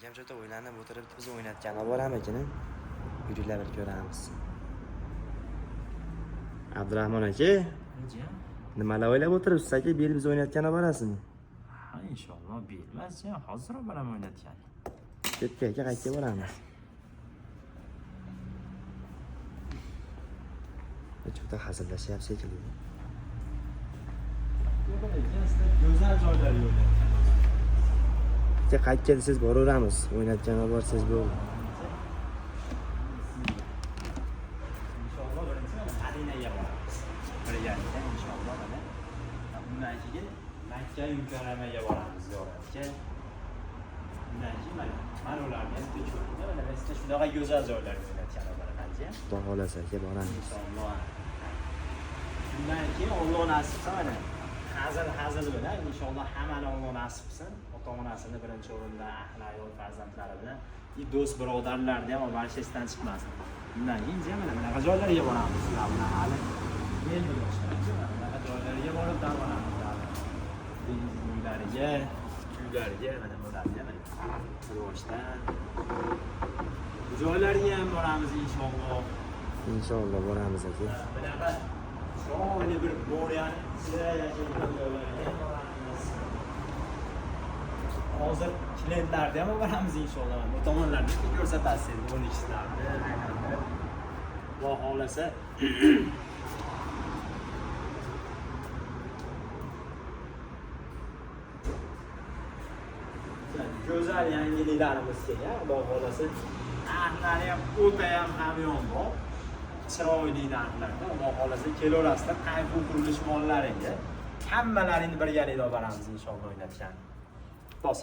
Akam cho'ta o'ylanib o'tiribdi, bizni o'ynatgani boramikin? Yuringlar, bir ko'ramiz. Abdurahmon aka, nimalar o'ylab o'tiribsiz, aka? Bu yil bizni o'ynatgani borasizmi? Ha, inshaalloh bermas, jiyan, hozir boraman o'ynatgan. Ketdik aka, qayerga boramiz? Cho'ta hazillashyapti shekilli. Go'zal joylarga o'ynatgan. Aka, qayerga desangiz boraveramiz. O'ynatgan olib borsangiz bo'ldi. Inshaalloh birinchi mana Madinaga boramiz. Birgalikda inshaalloh mana. Undan keyin Makka Mukarramaga boramiz ziyoratga. Undan keyin mana ularni ham bitta ko'ring. Mana men sizga shunaqa go'zal joylarga o'ynatgan boraman, jiyan. Xudo xohlasa aka, boramiz. Inshaalloh. Undan keyin Alloh nasib qilsa mana hazil hazil bilan inshaalloh hammani Alloh nasib qilsin. Ota-onasini birinchi o'rinda, ahli ayol farzandlari bilan, и do'st birodarlarni ham olib esdan chiqmasin. Undan keyin jiyan mana bunaqa joylarga boramiz. Sizlar bilan hali endi boshlaymiz. Mana bunaqa joylarga borib dam olamiz hali. Dengiz bo'ylariga, uylariga mana bularga mana Rivojdan. Bu joylarga ham boramiz inshaalloh. Inshaalloh boramiz aka. Bunaqa chiroyli bir bo'riyani ichida yashaydigan joylarga ham boramiz. Hozir klientlarni ham boramiz inshaalloh. Bu tomonlarni bitta ko'rsatasiz endi 12larni aylantirib. Xudo xohlasa go'zal yangiliklarimiz kelgan, Xudo xohlasa. Narxlari ham o'ta ham hamyonbop. Chiroyli narxlarda Xudo xohlasa kelaverasizlar Tayfun qurilish mollariga. Hammalaringni birgalikda olib boramiz inshaalloh o'ynatgan. Bosing.